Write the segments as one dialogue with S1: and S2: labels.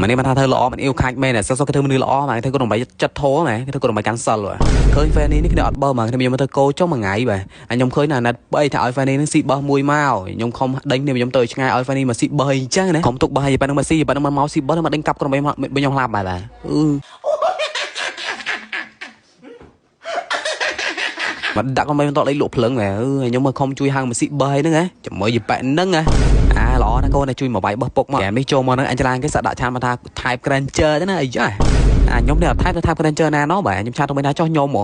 S1: ម្នេះមិនថាធ្វើល្អមិនអ៊ីវខាច់មែនសសុខគេធ្វើមនុស្សល្អមកធ្វើគាត់ដើម្បីចិត្តធោមែនគេធ្វើគាត់ដើម្បីកាន់សិលឃើញ Fanny នេះគ្នាអត់បើមកគ្នាខ្ញុំទៅគោចុះមួយថ្ងៃបាទខ្ញុំឃើញណាណាត់បីថាឲ្យ Fanny នឹងស៊ីបោះមួយមកខ្ញុំខំដេញគ្នាខ្ញុំទៅឆ្ងាយឲ្យ Fanny មកស៊ីបោះអីចឹងណាខំទុកបោះឲ្យប៉ណ្ណឹងមកស៊ីប៉ណ្ណឹងមកស៊ីបោះមកដេញកាប់ក្រុមអីមកខ្ញុំស្លាប់បាទបាទអឺមកដាក់ក្រុមអីបន្តលេងលក់ភ្លឹងមែនខ្ញុំមកខំជួយហៅមកស៊ីបោះហ្នឹងណាជាមួយយប៉ែហ្នឹងណាអាល្អណាស់កូនជួយមកវាយបោះពុកមកហ្គេមនេះចូលមកហ្នឹងអញច្រានគេសាក់ដាក់ឆានមកថា type Granger ទៅណាអីយ៉ាអាខ្ញុំនេះអត់ type ទៅ type Granger ណាណោះបាទខ្ញុំឆាតទៅវិញថាចោះខ្ញុំហ៎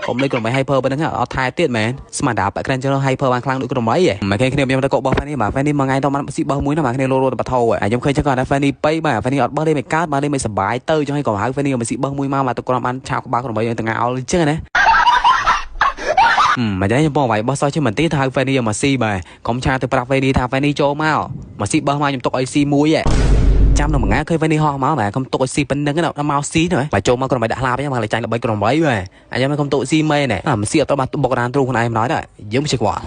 S1: កុំលេចក្រុមអី hyper ប៉ុណ្្នឹងអត់ថែទៀតមែនស្មានតាបាក់ Granger hyper បានខ្លាំងដូចក្រុមអីហ៎មកគេគ្នាខ្ញុំទៅកុកបោះ Fanny បាទ Fanny មួយថ្ងៃទៅបានស៊ីបោះមួយណាបាទគ្នាលោរត់បថោខ្ញុំឃើញចឹងគាត់ថា Fanny ប៉ៃបាទ Fanny អត់បោះលេមិនកើតបាទលេមិនសបាយទៅចង់ឲ្យក៏ហៅ Fanny មកស៊ីបោះមួយមកបាទទៅក្រុមបានឆាវក្បាលក្រុមអីទៅងោលចឹងណាមកចឹងខ្ញុំបងវាយបោះសោះជាមិនទីទៅហៅ Fanny មកស៊ីបាទកុំឆាទៅប្រាប់ Fanny ថា Fanny ចូលមកមកស៊ីបោះមកខ្ញុំទុកឲ្យស៊ីមួយហ៎ចាំនៅមួយថ្ងៃឃើញ Fanny ហោះមកបាទកុំទុកឲ្យស៊ីប៉ុណ្្នឹងណាមកស៊ីទៅបាទចូលមកក្រុមឲ្យដាក់ឡាបហ្នឹងមកចាញ់ល្បីក្រុមអីបាទអញ្ចឹងកុំទុកស៊ីមែនអាមិនស៊ីអត់ទៅបាទបុករានទ្រូខ្លួនឯងម្ដងដែរយើងមិនជាខ្វល់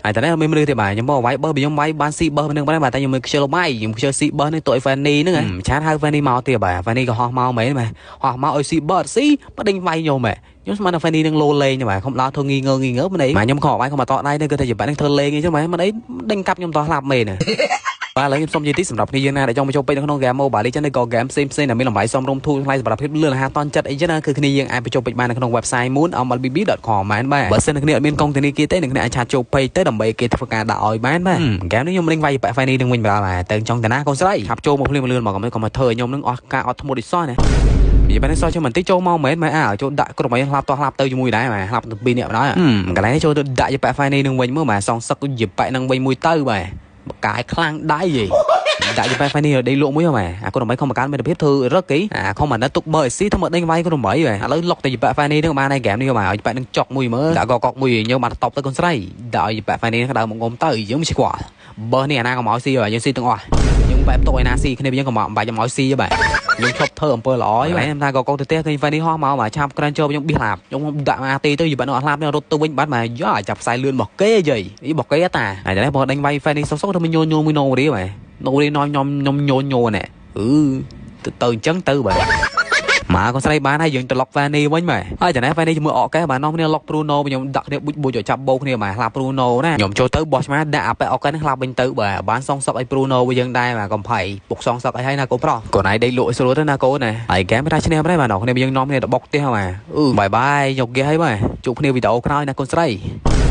S1: ហើយតែនេះមានមនុស្សទេបាទខ្ញុំមកវាយបើខ្ញុំវាយបានស៊ីបើនឹងបាទតែខ្ញុំមិនខ្ជិលវាយខ្ញុំខ្ជិលស៊ីបើនឹងទៅឲ្យ Fanny ហ្នឹងឆាតហៅ Fanny មកទៀតបាទ Fanny ក៏ហោះមកមែនបាទហោះមកឲ្យស៊ីបើអត់ស៊ីបើដេញវាយខ្ញុំហ៎ខ្ញុំស្មានថា Fanny នឹងលោលេងបាទខំដើរធ្វើងីងើងីងើមិនអីបាទខ្ញុំខកវាយខំមកតដៃទៅគឺថាច្បាប់នឹងធ្វើលេងអីចឹងបាទមិនអីដេញកាប់ខ្ញុំតោះស្លាប់មែនបាទឥឡូវខ្ញុំសូមនិយាយតិចសម្រាប់គ្នាយើងណាដែលចង់មកចូលពេជ្រនៅក្នុង game Mobile Legends ឬក៏ game ផ្សេងផ្សេងដែលមានតម្លៃសមរម្យធូរថ្លៃសម្រាប់ភាពលឿនរហ័សតន់ចិត្តអីចឹងណាគឺគ្នាយើងអាចបញ្ចូលពេជ្របាននៅក្នុង website moonmlbb.com មែនបាទបើសិនគ្នាអត់មានកងធនាគារទេនឹងគ្នាអាចឆាតចូលពេជ្រទៅដើម្បីគេធ្វើការដាក់ឲ្យបានបាទ game នេះខ្ញុំលេងវាយប៉ែ Fanny នឹងវិញបាទទៅចង់តាណាកូនស្រីឆាប់ចូលមកភ្លាមលឿនមកកុំមកធ្វើខ្ញុំនឹងអស់ការអត់ធ្មត់អីសោះណានិយាយបែបនេះសោះជិះបន្តិចចូលមកមែនមែនអើចូលដាក់ក្រុមអីស្លាប់តោះស្លាប់ទៅជាមួយដែរបាទស្លាប់ទៅពីរនាក់បណ្ដោយកន្លែងនេះចូលទៅដាក់យប៉ែ Fanny នឹងវិញមើលបាទសងសឹកយប៉ែនឹងវិញមួយទៅបាទបកាយខ្លាំងដៃយីដាក់យប៉ែ Fanny ដេកលក់មួយបាទអាក្រុមអីខំបង្កើនមិត្តភាពធ្វើរឹកគេអាខំអាណិតទុកបើអេស៊ីធ្វើមកដេញវាយក្រុមអីបាទឥឡូវលុកតែយប៉ែ Fanny នឹងបានហើយហ្គេមនេះបាទឲ្យប៉ែនឹងចុកមួយមើលដាក់កកកមួយញើបានតបទៅកូនស្រីដាក់ឲ្យប៉ែ Fanny នឹងក្តៅមកងុំទៅយើងមិនស្គាល់បើនេះអាណាក៏មកស៊ីបាទយើងស៊ីទាំងអស់យើងបែបទុកឲ្យណាស៊ីគ្នាយើងក៏មកបាច់មកស៊ីបាទខ្ញុំឈប់ធ្វើអំពើល្អហើយខ្ញុំថាកកទៅផ្ទះឃើញ Fanny ហោះមកបាទឆាប់ក្រានចូលខ្ញុំប៊ីស្លាប់ខ្ញុំដាក់អាទីទៅយបាត់អត់ស្លាប់រត់ទៅវិញបាត់បាទយ៉ាចាប់ខ្សែលឿនរបស់គេយាយនេះរបស់គេតាហើយតែបើដេញវាយ Fanny សុកសុកទៅញោញោមួយណូរីបាទណូរីនាំខ្ញុំខ្ញុំញោញោណែអឺទៅអញ្ចឹងទៅបាទមកកូនស្រីបានហើយយើងទៅលុក Fanny វិញបាទហើយចំណែក Fanny ជាមួយអកកែបាទនាំគ្នាលុក Bruno ខ្ញុំដាក់គ្នាបុចបុចឲ្យចាប់បោគ្នាបាទស្លាប់ Bruno ណាខ្ញុំចូលទៅបោះឆ្មាដាក់អាប៉ែអកកែនឹងស្លាប់វិញទៅបាទបានសងសឹកឲ្យ Bruno វិញយើងដែរបាទកំភៃពុកសងសឹកឲ្យហើយណាកូនប្រុសកូនឯងដេកលក់ឲ្យស្រួលទៅណាកូនណាហើយហ្គេមថាឈ្នះដែរបាទគ្នាយើងនាំគ្នាទៅបុកផ្ទះបាទអឺបាយបាយយកគេហើយបាទជួបគ្នាវីដេអូក្រោយណាកូនស្រី។